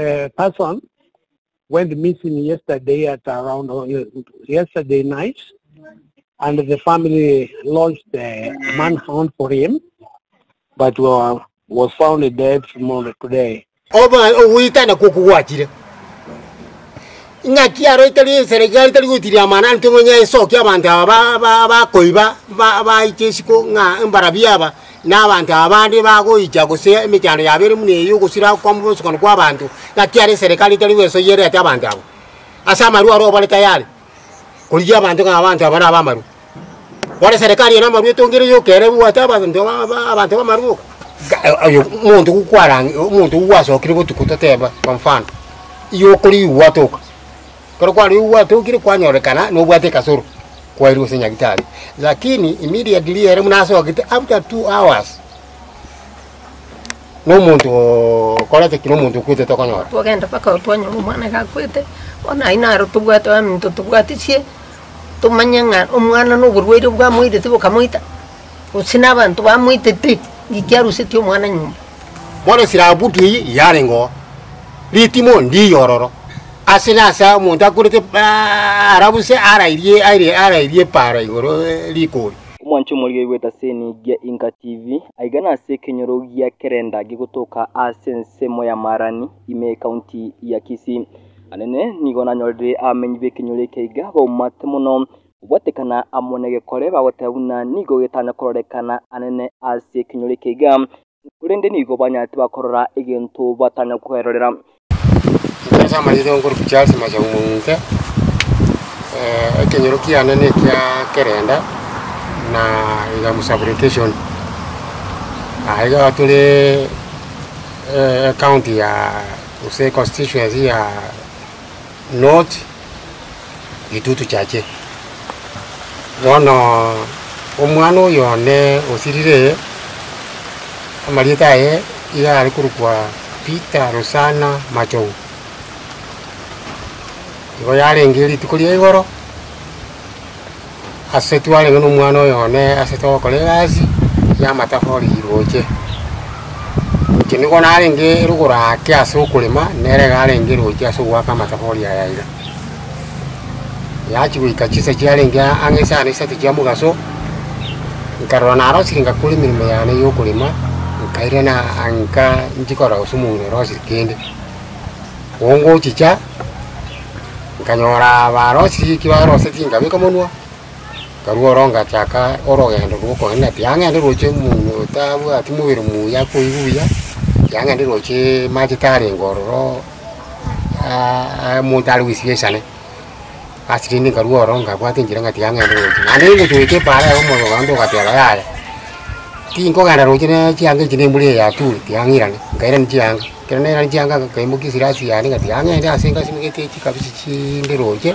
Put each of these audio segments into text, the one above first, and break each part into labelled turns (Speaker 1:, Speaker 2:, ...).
Speaker 1: person went missing yesterday at around yesterday night and the family launched a manhunt for him but was found dead today.
Speaker 2: Ogoitana kw'okwo gwachire, ng'aki aro etari eserekari tari goitiria amang'ana intwe onye esokia abanto aba ba bakoiba ba baiche isiko ng'a mbarabwo aba, na abanto aba bande bagoicha gose emechando yabo ere buna eye ogosira kwa omosukano kwa abanto, ng'aki aro eserekari etari goesoyia erete abanto abwo. Ase amarwa aro obare tayari, korigia abanto ng'a abanto aba naba amarwa. Bono eserekari ere amarwa etongire yoka ere ebwate abanto ba ba abanto b'amarwa boka. Oyo omonto gokwarang omonto gwasokire botuko toteba kwa mfano, igo okorigia gwatoka, ekero kwarigia gwatokire kwanyorekana nobwate ekasoro, kwairwa ase nyagetari. Lakini immediately ere buna asogete after 2 hours, na omonto okorete ki? Na omonto okwete tokonyora.
Speaker 3: Twagenda mpaka twanyora omwana iga akwete, bono ayio naro tobwate baminto tobwatisie, tomanye ng'a omwana na oborwaire bwamoirete bokamoita, gose na abanto bamoitete, ng'iki arusetie omwana nyomba.
Speaker 2: Bono esirabutu eyio yarenge oo, ritimo ndiyo ororo, ase nase omonto akorete arabuse arairie aire arairie epaara igoro rikori.
Speaker 4: Omwancho omorige bw'etaseni gia Inka TV, aiga nase ekenyoro gia Kerenda gegotoka ase ensemo ya Marani ime ekaunti ya Kisii. Anene nigo nanyorire abamenyi b'ekenyoro eke iga baumate mono kobwatekana amo negekore bagoteba buna nigo getanya kororekana anene ase ekenyoro eke iga, korende nigo banyarete bakorora egento batanya kwerorera.
Speaker 2: Inche ase amarieta nkorokwa Charles Machagu Mounte, ekenyoro kiane na ekia Kerenda na Igamu sub-location. Aiga tore ecounty ya gose econstituency ya North Gitutu Chache. Bono omwana oyo one osirire, amarieta aye iga are korokwa Peter Rosana Machogu. Igo yarenge rituko ria igoro, ase twarenge na omwana oyo one ase togokora egasi ya amatafari roche. Inche nigo narenge rogoro ake ase okorema, nere iga arenge roche ase ogoaka amatafari aya iga. Yachia goika chinsa chiarenge ang'e isano isato chia mogaso, nkarora narosire ngakora emeremo yane ya okorema, nkairana nka nchie korora gose omong'ina orosire kende. Gongochicha, nkanyora barosirie eki barosetie nkabeka monwa, nkarwa ororo ngachaka orogendo rwa okogenda tiga ng'ende roche omong'ina oyo tabwati mobere muya akoigwa buya, tiga ng'ende roche mache tarenge ororo omonto are goisiba esane. Ase rende nkarwa ororo nkabwata enchera ng'a tiga ng'ende roche. Naende ngocha goika epaara eye omoyo one ogateba yaya, tinkogenda roche ne chianga echi na embura eye yature, tiga ng'irane, nkairania chianga. Ekero nairania chianga nkaimokia esirasi yane ng'a tiga ng'ende ase ngasimegete chikabichi chinde roche,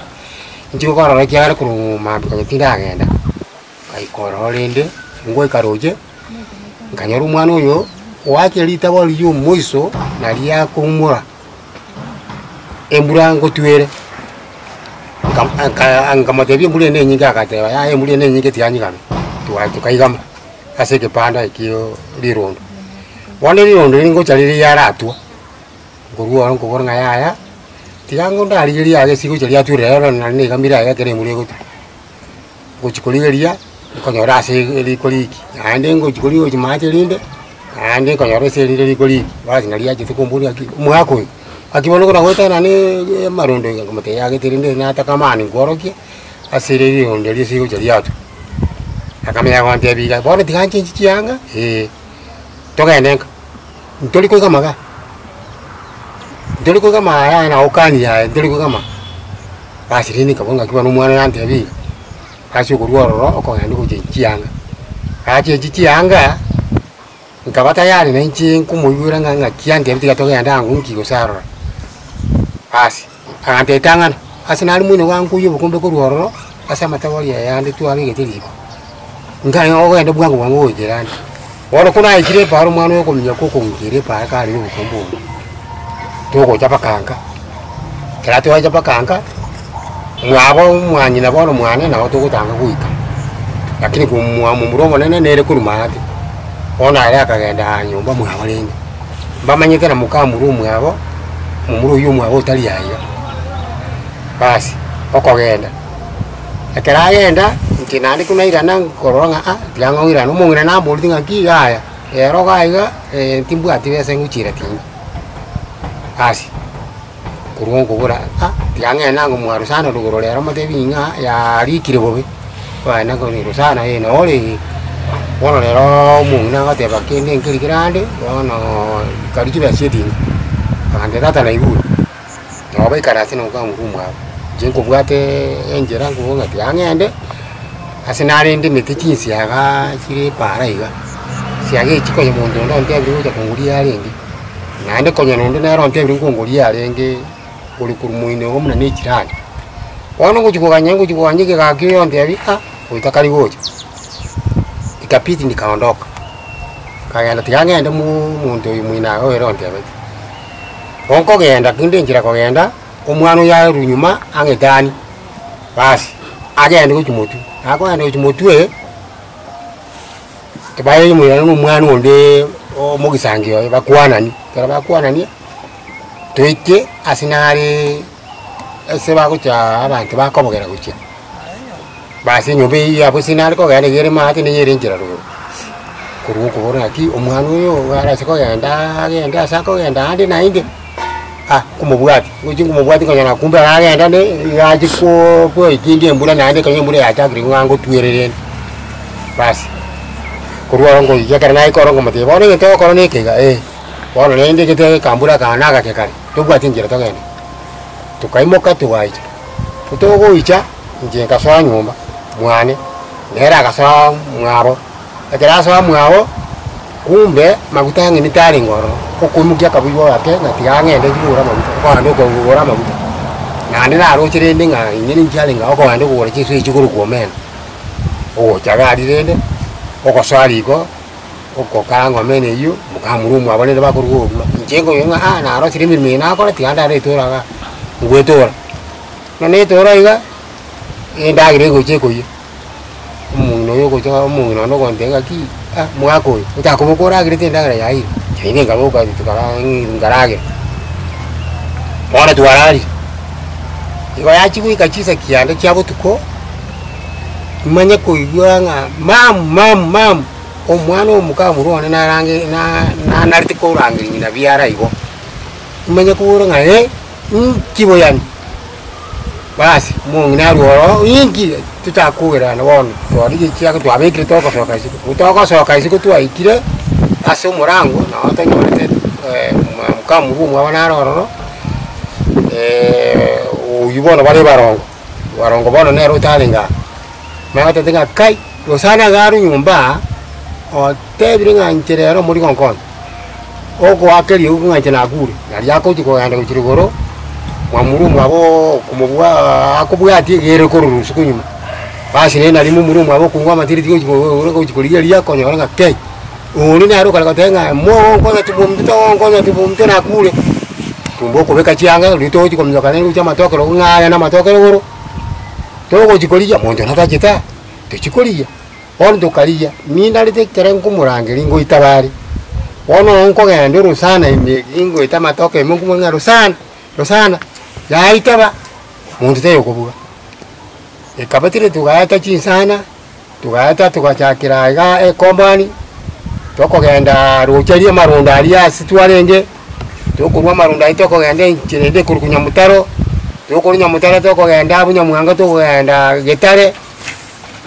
Speaker 2: nchie korora ekiagera korwa mambia konya tindagenda. Ngaika ororo rende, ngoika roche, nkanyora omwana oyo oakire ritabo riria omoiso naria akoumora embura ngotwere, nka- nka nkamotebia embura eye nenyinge agateba yaya embura eye nenyinge tiga nyigame, twa tokaigama ase ekepanda ekio rirondo. Bono rirondo riria ngocha rire riaratwa, nkorwa ororo nkobora ng'a yaya, tiga ngo ndarigereria iga ase rigocha riatwire rero nari naigamire aiga ekero embura egotwa. Ngochia korigereria, nkonyora ase riko riki, naende ngochia korigereria mache rinde, naende nkonyora ase rinde riko riki, basi nario riachete komboria ng'aki omwaka oyo, ng'aki bono kona goetana na amarondo iga, nkamotebia yaya gete rende nataka amani nkworokie, ase ere rirondo erio ase rigocha riatwa. Akamanya gontebia iga, bono tiga nchenchi chianga, eh, togende nka, ntori koigama igaa, ntori koigama yaya nagokania aye ntori koigama. Basi rende nkabua ng'aki bono omwana oyo antebia iga, ase okorwa ororo okogenda ogochia chianga. Gachiechi chianga, nkaba tayari na inche nkomoigwera ng'a ng'aki antebia tiga togende ango nki gose aroro. Basi, agantebia tang'ana, ase nare moino gankoiywa obokombe korwa ororo, ase amatabori aya ande twabegete riko, nkaye ogende bwango bwango goikera ande. Bono ko naikire epaara omwana oyo okominyoka okong'ikera epaara kare na obokombe obo, togocha mpaka nka. Ekero twacha mpaka nka, mwabo omwang'ina bono mwane nabo togotanga goika, lakini komwa momura omonene nere korwa maate, bono aye akagenda nyomba mwabo rende, mbamanyete na mokamura omwabo. Momura oyio omwabo otari aiga. Basi, okogenda, ekero agenda, inche naende ko nairana nkorora ng'a ah, tiga ng'oirane, omong'ina namboreti ng'aki yaya, rero iga iga timbwati besa ngochiera tindi. Basi, korwa nkobora ah, tiga ng'ende nango mwa Rusana rogoro rero motebi ng'a yarikire bobe, kwagenda nkoria Rusana eh nore eh. Bono rero omong'ina agoteba kende nkeri kere ande, bono karia chibesa chia etinga, agantebia tata naigure. Nabo baikaranse na mokamura omwabo, inche nkobwate enchera nkoboka ng'a tiga ng'ende, ase narende emete chinsiaga chire epaara iga, chinsiaga echi konya monto onde ontebirie gocha kongoria arenge, naende konya nonde nere ontebirie nkongoria arenge ore korwa moino igo buna na echirani. Bono ngochi koganya ngochi koganya ekegaki oyo ontebia ah, oyo takari gocha, ikabidi nikaondoka, nkagenda tiga ng'ende mo omonto oyo moino iga ere ontebetie. Gonkogenda kende enchera kogenda, omwana oyo arwe nyuma ang'etanie, basi agende gochia motwe, akogenda gochia motwe, bae moirane na omwana onde omogisangi oye bakwanani, ekero bakwanani, toike ase nareee ase bagocha abanto bakobogera gochia, basi enyomba eywo yabo ase nare kogenda iga ere maate nigo ere enchera rogoro. Korwa okobora ng'aki omwana oyo iga arase kogenda agende ase akogenda ande naende, ah nkomobwati, ngochia nkomobwati nkonyora kumbe aragenda ande iga achia koo koekinga embura naende ekero embura yachakire ng'a ngotwere rende. Basi, korwa oro ngoikia ekero naika oro nkomotebia bono egento ogokora na eke iga eh, bono rende egete ekambura aka nagake kare, tobwati enchera togende. Tokaimoka togaicha, togoicha inche nkasoa nyomba mwane, nere agasoa mwabo. Ekero asoa mwabo, kumbe maguta ang'e tarenge ororo, okoimokia akabuya gake ng'a tiga ang'ende nchigure amaguta, okogenda okogora amaguta. Naende naroche rende ng'a inye ninki arenge aa okogenda okogora chinsu echi chikorokwa omena, ogocha iga aria rende, ogosoa riko, okokaranga omena eywo, mokamura omwabo rende bakoruga obogima. Inche nkoigwa ng'a ah narosire emeremo eye nakora tiga ndare etoro igaa, ngwetora. Buna netora iga, endagera egocha ekoiyia. Omong'ina oyo ogocha omong'ina one ogontebia ng'aki ah omogaka oyo, otakoboka oragerete endagera yaino, inche nkaboka tukara nkaragera. Bono twararire, igo yachia goika chinsa kianda chia botuko, manye koigwa ng'a mum mum mum, omwana omokamura one narange na nanarete korangeria ng'ina biara igo, manye kobora ng'a eh, inki boyani. Basi, omong'ina arwe ororo, inki totakogerana bono, twarigia ekiagera twabekire togosoka isiko, togosoka isiko twaikire ase omorango nabo tonyorete mokamurwa omwabo nare ororo, oywo bono bare barongo, barongo bono nere otarenge aa, manya goteba ng'a kai, rosana iga arwe nyomba aa, otebire ng'a inche rero omorigo nkonye. Ogoaka eriogi ng'a inche nakure, nario agochia kogenda gochia igoro, mwamura omwabo okomobua akobwatie iga ere korwa usiku nyuma. Basi rende nario momura omwabo okong'wa amatiriti gochia gochia korigereria akonyora ng'a kei, oria nere okare goteba ng'a mogonkonya tibombe togonkonya tibombe nakure. Tumbe okobeka chianga riria togochia kominyoka rende gochia amatoke rogo ng'a aya na amatoke rogoro, togochia korigia monto natachete aa, tochia korigia. Bono tokarigia, ninarete ekero nkomorangeria ngoitaba are, bono nkogenda orosana ime gingoeta amatoke ime nkomanya ng'a rosana, rosana, yaitaba, monto taiyo okobuga. Ekabatire togaeta chinsana, togaeta togachakera igaa ekombani, tokogenda roche aria amarondo aria ase twarenge, tokorwa amarondo aywo tokogenda enchera ende ekorokwa nyamutaro, tokorwa nyamutaro tokogenda abwo nyamwanga tokogenda getare.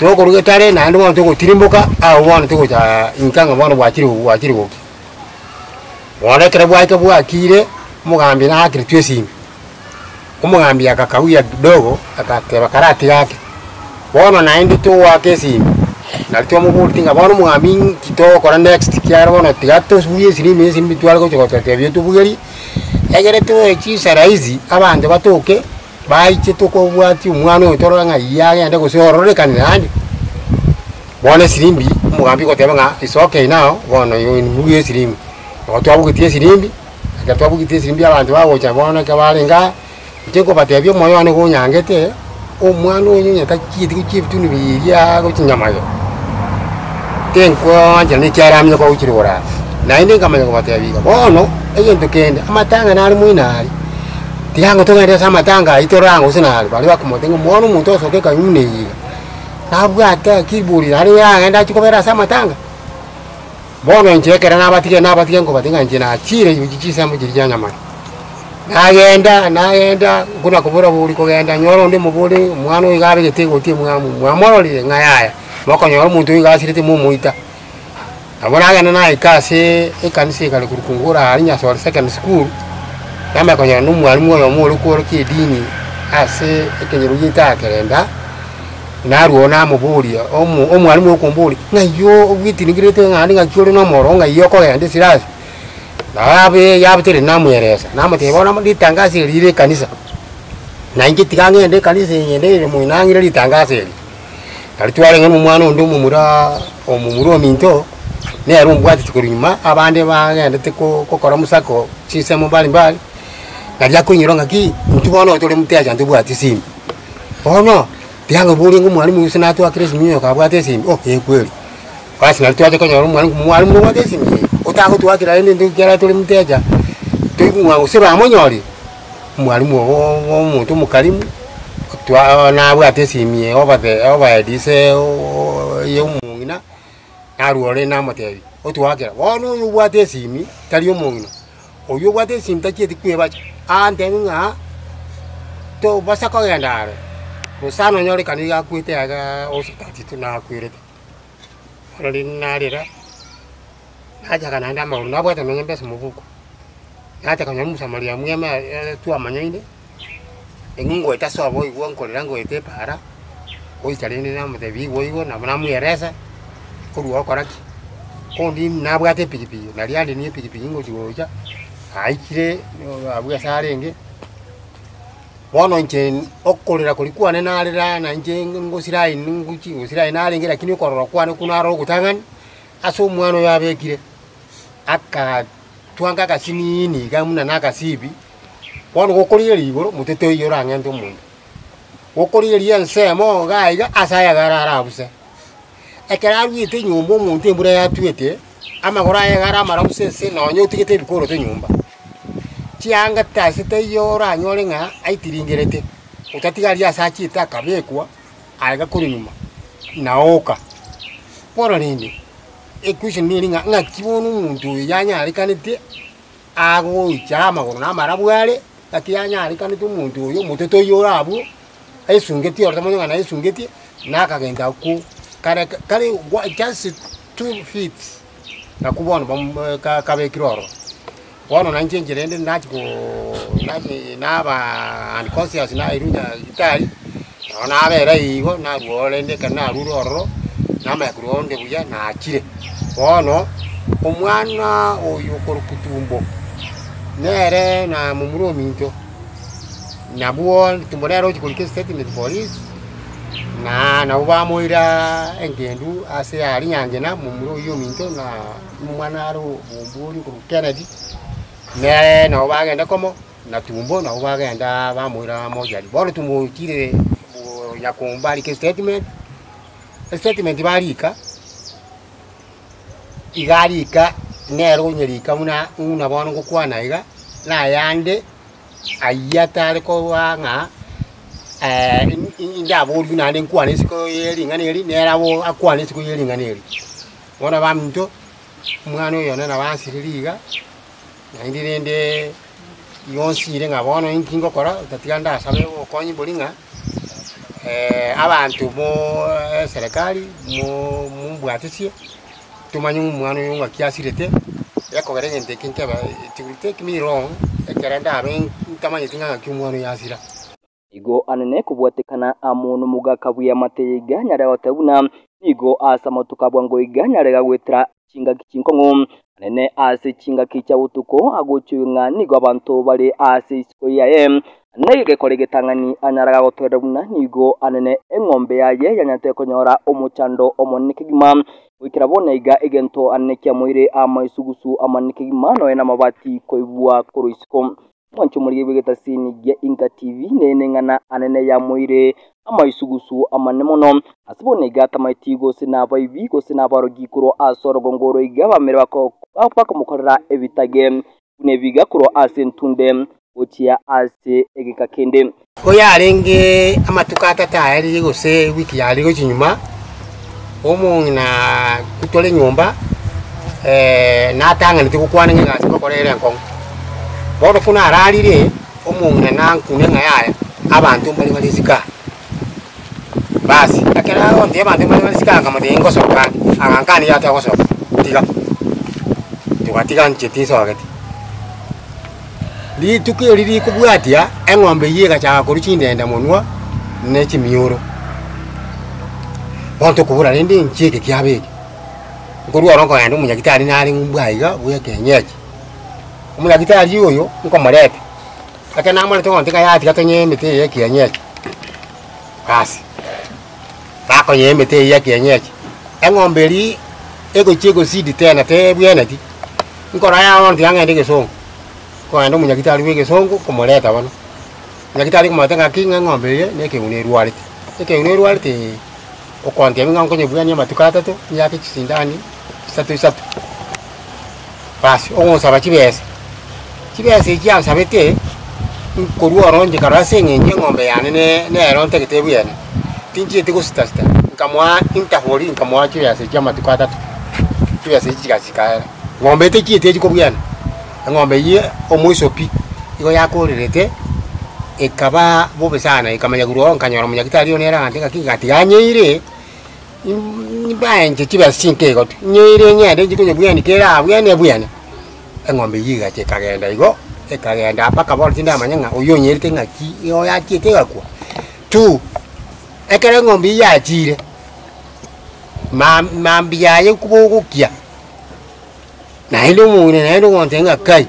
Speaker 2: Tokorwa getare naende bono togotirimboka, agwo bono togocha inka ng'a bono bwachire bwachire gokia. Bono ekero bwaika bwakire, omogambi naakeretwe esimi, omogambi agakawia kidogo, agateba karatiga ake. Bono naende togoaka esimi, nari twamoboretie ng'a bono omogambi inki togokora next ekiagera bono tiga tobugie esimi esimi tware gocha gototebia otobugerie, egere toe chinsa rahisi abanto batoke. Baiche tokobwatia omwana oyo torore ng'a iyio agende gose ororekane naende. Bono esirimbi, omogambi ogoteba ng'a it's okay now, bono igo nibugie esirimbi. Igo twabugetie esirimbi, ekero twabugetie esirimbi abanto bagocha bono ekero barenge aa, inche nkobatebia omoyo one gonyangete, omwana oyo onye tachieti gochia ebitunu biria gochia nyamagero, tinkoancha na ekiagera aminyoka gochia igoro aa. Naende nkamanya kobatebia iga, bono egento kende, amatanga nare moino aria. Tiga togende ase amatanga ayio torore ang'o gose nare. Baria bakomotebia ng'a omwana omonto osoke ekanyuni eye iga, nabwate kiburi naende yagenda achie kobera ase amatanga. Bono inche ekero nabatige nabatige nkobatige ng'a inche nachire gochia chinsemo chiria chia nyamare. Nagenda nagenda buna kobora bori kogenda nyore onde mobori omwana oyo iga abegete egoti emwamu, mwamororire? Ng'a yaya, mokonyora omonto oyo iga asirete momoita. Nabo nagenda naika ase ekanisa ekare korwa Kungura aria Nyasore Secondary School, namanya konyora na omwalimu oyomo ore kworokia edini ase ekenyoro giaito aa Kerenda, narwo oo namoboria omo omwalimu okomboria, ng'ai obwetiringerete ng'a ng'aki ore na omoro ng'ai okogenda esirasi. Nabe yabeteire namoeresa, namotebia bono ritangaso eri rire ekanisa, na inche tiga ng'ende ekanisa eye ng'ende ere moino nang'ire ritangaso eri. Nari twarenge na omwana onde omomura omomura ominto, nere ombwateti korwa nyuma, abande bagendete ko gokora mosako chinsemo mbari mbari, nari akoinyora ng'aki, intwe bono tore mteja ntobwati esimi. Bono, tiga nkoborie ng'a omwalimu gose natwakire esimi oyo kabwate esimi, oh eh kweri. Basi nari twacha konyora omwalimu omwalimu nobwate esimi eye, otagotwakera rende intwe ekiagera tore mteja, toigwe ng'a gose bamonyorire. Omwalimu obo obo omonto omokarimu, twa nabwate esimi eye over the overhead ase ya omong'ina, narwa ore namotebia, otwakera, bono oyo obwate esimi tari omong'ina, oywo obwate esimi tachieti kwebacha, antebie ng'a tobasa kogenda are, gose nonyorekane iga akwete igaa ase tatitu nakwerete. Bono rende narera, nachaka naende amagoro, nabwate nonya embesa mobuko. Nacha konya omosamaria mwema twamanyaine, eng'u ngoeta ase oboigwa nkorera ngoeta epaara, goika rende namotebia igo igo nabo namoeresa, korwa okora ki? Onde nabwate epikipiki, naria ande na epikipiki ngochi gocha, aikire abwo ase arenge, bono inche okorera koria kwane narera na inche ngosirai ngochi gosirai narenge lakini okorora kwane okwo naro ogotang'ani, ase omwana oyo abekire. Akatwanga agasinini iga buna na agasibi, bono gokorigereria igoro mote toiyo orang'ente omonto. Gokorigereria ensemo iga iga ase ayagare arabuse. Ekero aruete nyomba omonto embura yatwete, amagoro aye iga are amarabuse ase nonye otigete ebikoroto nyomba. Chianga ase taiyo oranyore ng'a aitiringerete, otatiga aria ase achiete akabekwa, aiga korwa nyuma, naoka. Bono rende. Equestion neri ng'a ng'aki bono omonto oyo yanyarekanete agoicha amagoro na amarabwo are, ng'aki yanyarekanete omonto oyo omote toiyo ore abwo, aisungetie ore tamanya ng'a naisungetie, na akagenda ko kare kare gwa just 2 feet nakwo bono bam ka kabekire ororo. Bono na inche enchera ende nachi koooo nachi naba unconscious nairwe nyagetari, nabo nabera igo narwa oo rende ekero narure ororo, namanya korwa onde buya nachire. Bono, omwana oyo okorokwa tumbo, nere na momura ominto, nabwo tumbo nere ochi korika estatement police, na nabo bamoira engendu ase aria Nyangena momura oywo ominto na. Omwana are omombori okorokwa Kennedy, nere nabo bagenda komo, na Tumbo nabo bagenda bamoira mochari. Bono Tumbo ochire nyakomba arike estatement, estatement barika, iga arika nere onyerika buna buna bono ngokwana iga, na ayande ayio atare koba ng'a indaborwe naende nkwane isiko ye ring'ana eri, nere abo akwane isiko ye ring'ana eri. Bono abaminto, omwana oyo one nabo ansirire iga, naende rende igo nsire ng'a bono inki ngokora, otatiga ndasabe obokonyi boria ng'a abanto mo eserekari mo mombwatisie, tomanye omwana oyo ng'aki asirete, gekogera egento eke nkebe it will take me long, ekero ndabe ntamanyeti ng'a ng'aki omwana oyo asira.
Speaker 4: Nigo anene kobwatekana amo nomogaka bw'eamate ya iga nyare goteba buna nigo ase amatuko a bwango iga nyare goetera chingaki chinkong'u. Anene ase chingaki chia botuko agochigwa ng'a nigo abanto bare ase isiko yaye. Negekore getang'ani anyare gotoerera buna nigo anene eng'ombe yaye yanyarete konyora omochando omonene kegima. Goikera bono iga egento anene kiamoire amaisugusu amanene kegima nonya namabati koigwa korwa isiko. Mwanche omorigia bw'egetasini gia Inka TV nere neng'ana anene yamoire amaisugusu amanene mono. Ase bono iga tamaeti gose nabaibi gose nabarogi korwa ase orogongo oro iga bamere bakomokorera ebitage buna ebiga korwa ase entunde. gochia ase egeka kende.
Speaker 2: Koyarenge amatuko atato aerire gose ewiki yare gochia nyuma, omong'ina tore nyomba natang'anete gokwana ng'a egasi ngokora ere enkong'u. Bono buna ararire, omong'ina nankune ng'a yaya, abanto mbare bare isiko aa. Basi, ekero agontebia abanto mbare bare isiko aa nkamotebia ngosoka ande, agankania yaya togosoka, tiga, togatiga inche tinsogeti. Rituko eri rikobwatia, eng'ombe eyio egachaka korwa chindenda monwa ne chimioro. Bono tokobora rende inki eke kiaba eke? Nkorwa oro nkogenda omonyagitari nare ng'umbu aiga bwa ekienyeji. Omonyagitari oyo nkomoreta, ekero namoreta ogonte ng'a yaya tiga tonyee emete eye ya ekienyeji, basi bakonyea emete eyio ya ekienyeji, eng'ombe eria egochia egosidi tena tebweneti, nkorora yaya bono tiga ng'ende egesongo. Kogenda omonyagitari bwa egesongo komoreta bono, nyagitari komoreta ng'aki ng'a eng'ombe eye na ekeguna erwarete, ekeguna erwarete ee, okontebia ng'a nkonyebuania amatuko atato, nyake chisindani isato isato. Basi ogonsaba chibesa, chibesa echi ansabete, nkorwa oro inche nkarora ase eng'encho eng'ombe yane ne nero ntagete ebuene, tinchieti gosita sita, nkamoa interval nkamoa chibesa echio amatuko atato, chibesa echi chigacha chikaera. Ng'ombe etechieti echi kobuena. Eng'ombe eyio omoiso pi, igo yakorerete, ekaba bobe sana, ekamanya korwa oo nkanyora omonyagitari one nere agantebia ng'aki ng'a tiga anyeire, mbae inche chibesa chinke igo tu, nyeire ng'ende nchie konyebwenia kere abwene ebwene. Eng'ombe eyio egacha ekagenda igo, ekagenda mpaka bono tindamanya ng'a oywo onyerete ng'aki igo yachiete egakwa. Two, ekero eng'ombe eyio yachire, ma- mambia yaye kobogokia. Naende omong'ina naende ogontebia ng'a kai,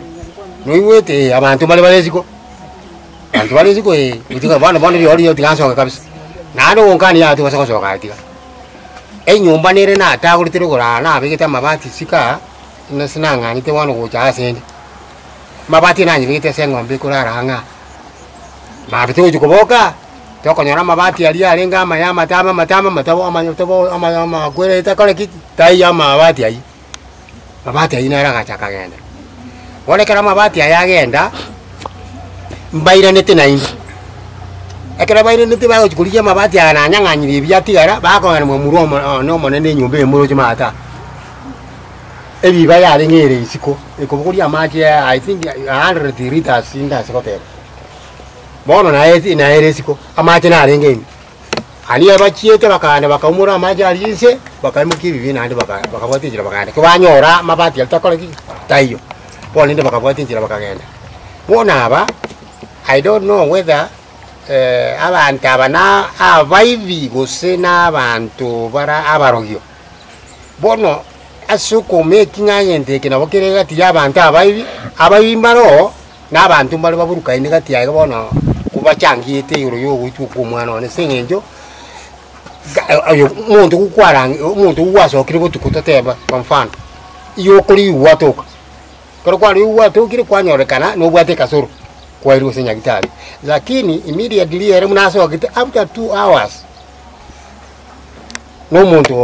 Speaker 2: noigwete ee abanto mbare bare isiko, abanto bare isiko ee, gotiga bono bono rirorio riria tiga nsoke kabisa. Naende ogonkania yaya tobasa gosoka aye tiga. Enyomba nere natagorete rogoro aa nabegete amabati isiko aa, nase nang'anyete bono gocha ase ende, amabati nanyebegete ase eng'ombe ekorara ang'e aa. Mambia togochia koboka, tokonyora amabati aria arenge amaya amatambe amatambe amatabo amanyatobo amaya amakwere takore ki? Taiyo amabati aywo. Mabati ayio naro agacha akagenda. Bono ekero amabati aya agenda, mbairanete naende, ekero bairanete bagochia korigia amabati aya nanyang'anyire ebi atigara, bakogenda mwamura omo one omonene enyomba eye moroche maate aa. Ebiba yarenge ere isiko, ekobogoria amache I think a hundred litres ndase goteba. Bono naye naye ere isiko, amache narenge ime. Aria bachiete bakaanda bakaumora amache aria inse, bakaimokia ebibe naende baka bakabwata enchera bakagenda. Kobanyora amabati aria takora ki? Taiyo. Bono rende bakabwata enchera bakagenda. Bono aba, I don't know whether abanto aba na abaibi gose na abanto bara abarogio. Bono ase okomeki ng'a egento eke nabo kere gati ya abanto abaibi, abaibi mbare oo. Na abanto mbare baburukaine gati yaye bono kobachangiete igoro y'ogoitwa kw'omwana one ase eng'encho oyo omonto gokwarang omonto gwasokire botuko toteba kwa mfano, igo okoriigwa gwatoka, ekero kwarigwe gwatokire kwanyorekana nobwate ekasoro kwairwe ase nyagetari, lakini immediately ere buna asogete after 2 hours, na omonto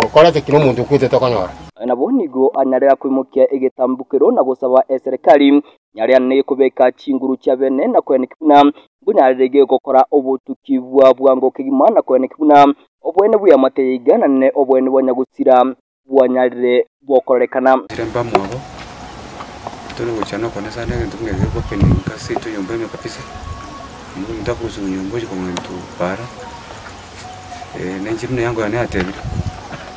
Speaker 2: okorete ki? Na omonto okwete tokonyora.
Speaker 4: Nabo nigo anyare koimokia egetambukero na gosaba eserekari nyare ane kobeka chinguru chiabene na koeneki buna nkonyarerege gokora obotuki bwa bwango kegima na koeneki buna oboene bw'eamate yaiga nane oboene bwa nyagusira bwanyarire bokorekana.
Speaker 5: Chire mbamwabo, tore gochia nokone sana egento buna egekopeninga ase seito nyomba ime kabisa, omonto akorusiwa nyomba ochia kong'entwa para, na inche buna yango yane yatebire,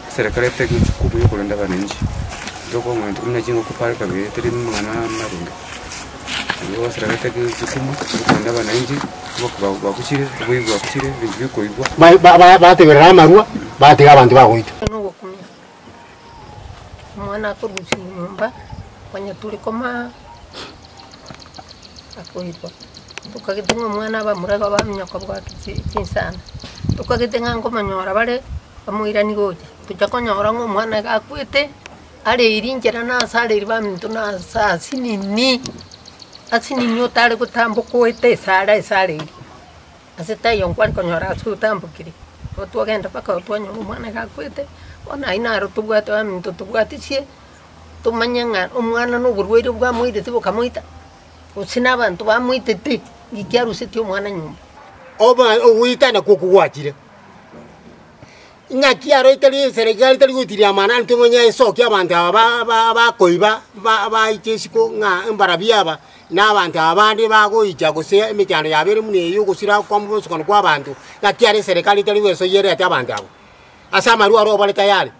Speaker 5: eserekari etake jukumu ya okorenda abananchi, tokong'entwa buna chingoko pare kabere teri amang'ana amaronge. Igo eserekari etake jukumu ya okorenda abananchi, bakuchire, oboibi bwakuchire, ebinto bikoibwa.
Speaker 2: Bateberera amarwa, batiga abanto bagoitwa.
Speaker 3: Nogokumia, omwana akorusia nyomba, onye tore komaa, akoirwa. Tokagete ng'a omwana abamura igo baminyoka bwake chinsana, tokagete ng'a nkomonyora bare, bamoirani gocha, tocha konyora ng'a omwana iga akwete, areiri nchera nase areiri baminto nase asinini, asinini otare gotamboka oete esare ase areiri. Ase taiyo nkware konyora ase otambokire, igo twagenda mpaka twanyora omwana iga akwete, bono aywo naro tobwate baminto tobwatisie, tomanye ng'a omwana na oborwaire bwamoirete bokamoita. Gose na abanto bamoitete, ngiki arusetie omwana nyomba.
Speaker 2: Oba ogoitana kw'okwo gwachire. Ng'aki aro etari eserekari tari goitiria amang'ana tomanye esoki abanto aba ba- ba- bakoiba ba- baiche isiko ng'a mbarabwo aba, na abanto aba bande bagoicha gose emechando yabo ere buna eye ogosira kwa omosukano kwa abanto, ng'aki are eserekari etari goesoyia erete abanto abwo. Ase amarwa aro obare tayari,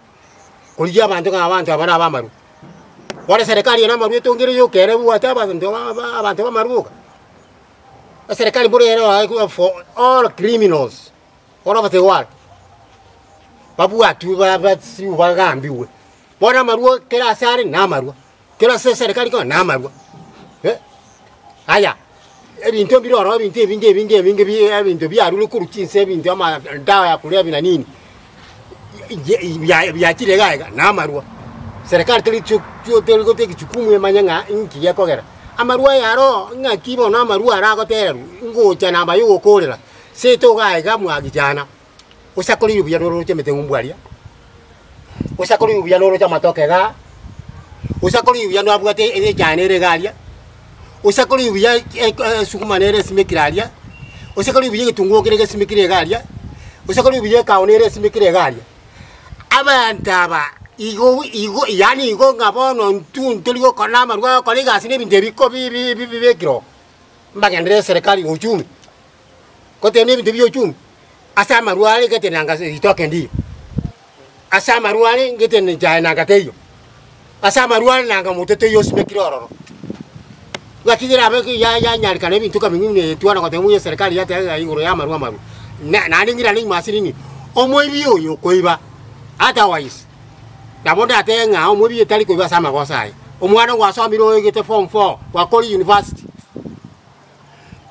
Speaker 2: korigia abanto ng'a abanto aba naba amarwa. Bono eserekari eye na amarwa etongire yoka ere ebwate abanto ba- ba abanto b'amarwa boka. Eserekari mboro ere oo for all criminals. All over the world, babwatwe babasiwe bagambiwe. Bono amarwa kera ase are namarwa, kera ase eserekari kore namarwa eh. Aya, ebinto mbire ororo ebinto ebinge ebinge ebinge bi ebinto biarure korwa chinse ebinto ama dawa ya kulevya na nini, biachire iga iga namarwa. Serikali teri teri goteki jukumu emanye ng'a inki gekogera. Amarwa aya aroo ng'aki bono amarwa aragotererwa, ngocha namba ya ogokorera. Seito iga aiga mwagichana, osakoreire buya noroche emete ng'umbu aria, osakoreire buya noroche amatoke igaa, osakoreire buya nabwate echae nere iga aria, osakoreire buya esukuma nere esimekire aria, osakoreire buya egetunguo kere gesimekire iga aria, osakoreire buya ekawa nere esimekire iga aria. Abanto aba igo igo yaani igo ng'a bono intwe ntori gokora na amarwa agokora egasi na ebinto ebi ko bi bi bibekire oo, mbagenderere eserekari ya uchumi. Goteba ebinto bia uchumi, ase amarwa are gete nanga ritoke ndiyo, ase amarwa are ngete nechae nanga teiyo, ase amarwa are nanga omote toiyo osimekire ororo. Ng'aki kerabe ki ya yanyarekana ebinto kama buna etwana goteba buna eserikari yateba ng'a igoro ya amarwa amarwa. Na naende ng'irane nyuma ase nini, omoibi oyo okoiba otherwise, nabo ndatebe ng'a omoibi tari koiba ase amagoso aye. Omwana gwasomire oegete form four, gwakora university.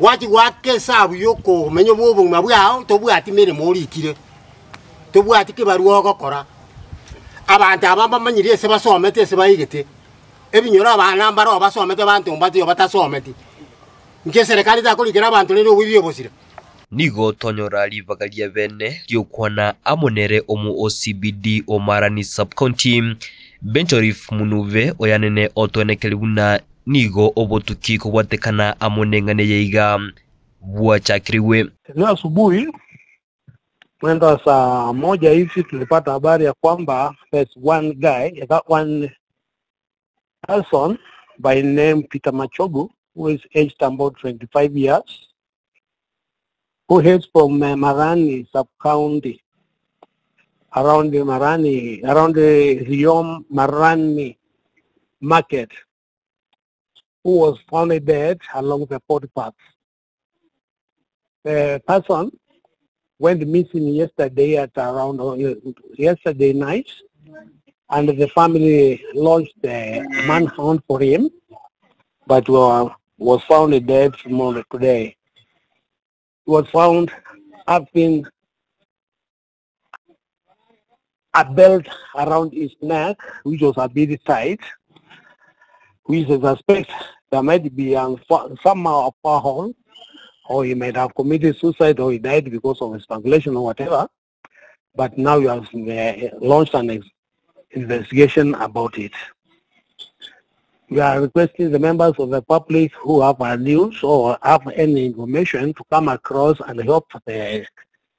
Speaker 2: Gwachia goaka esabu y'okomenya bw'obogima bwao, tobwati meremo orikire, tobwati kebarua ogokora. Abanto aba mbamanyiri ase basomete ase baigete, ebinyoro abana mbaroo basomete abanto mbataiyo batasometi. Inki eserekari takorikera abanto rende oboibi obosire?
Speaker 4: Nigo twanyora ribaga ria bene ri'okwana amo nere omo OCBD o Marani Sub-County, Benchorif Munuve, oyanene otoenekeri buna Nigo obotuki kobwatekana amo neng'ana eye iga bwachakirigwe.
Speaker 1: Leo asubuhi mwendo wa saa moja hivi tulipata habari ya kwamba there's one guy, that one person by name Peter Machogu who is aged about 25 years who hails from uh, Marani sub-county around the Marani, around the Riom Marani market who was found dead along the footpath. The person went missing yesterday at around yesterday night, and the family launched a manhunt for him, but was found dead today. He was found having a belt around his neck, which was a bit tight, which is suspect there might be somehow a pothole, or he might have committed suicide, or he died because of strangulation or whatever. But now we have launched an investigation about it. We are requesting the members of the public who have a news or have any information to come across and help the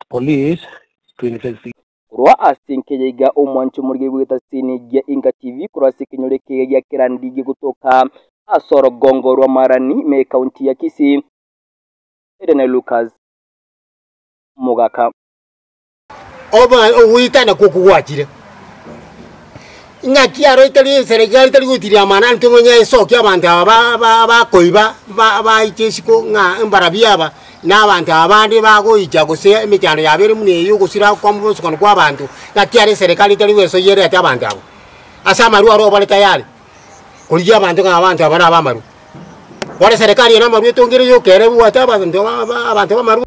Speaker 1: police to investigate.
Speaker 4: Korwa ase enkeya iga omwancho omorige bw'egetasini gia Inka TV korwa ase ekenyoro ekeiga gia Kerandi gegotoka ase orogongo rwa Marani ime ekaunti ya Kisii, Ere Lucas Mogaka.
Speaker 2: Oba ogoitana kw'okwo gwachire. Ng'aki aro etari eserekari tari goitiria amang'ana intwe mwenye esoki abanto aba ba- ba- bakoiba ba- baiche isiko ng'a mbarabwo aba, na abanto aba bande bagoicha gose emechando yabo ere buna eye ogosira kwa omosukano kwa abanto, ng'aki aro eserekari tari goesoyia erete abanto abwo. Ase amarwa aro obare tayari, korigia abanto ng'a abanto aba naba amarwa. Bono eserekari ere amarwa etongire yoka ere ebwate abanto ba- ba abanto b'amarwa.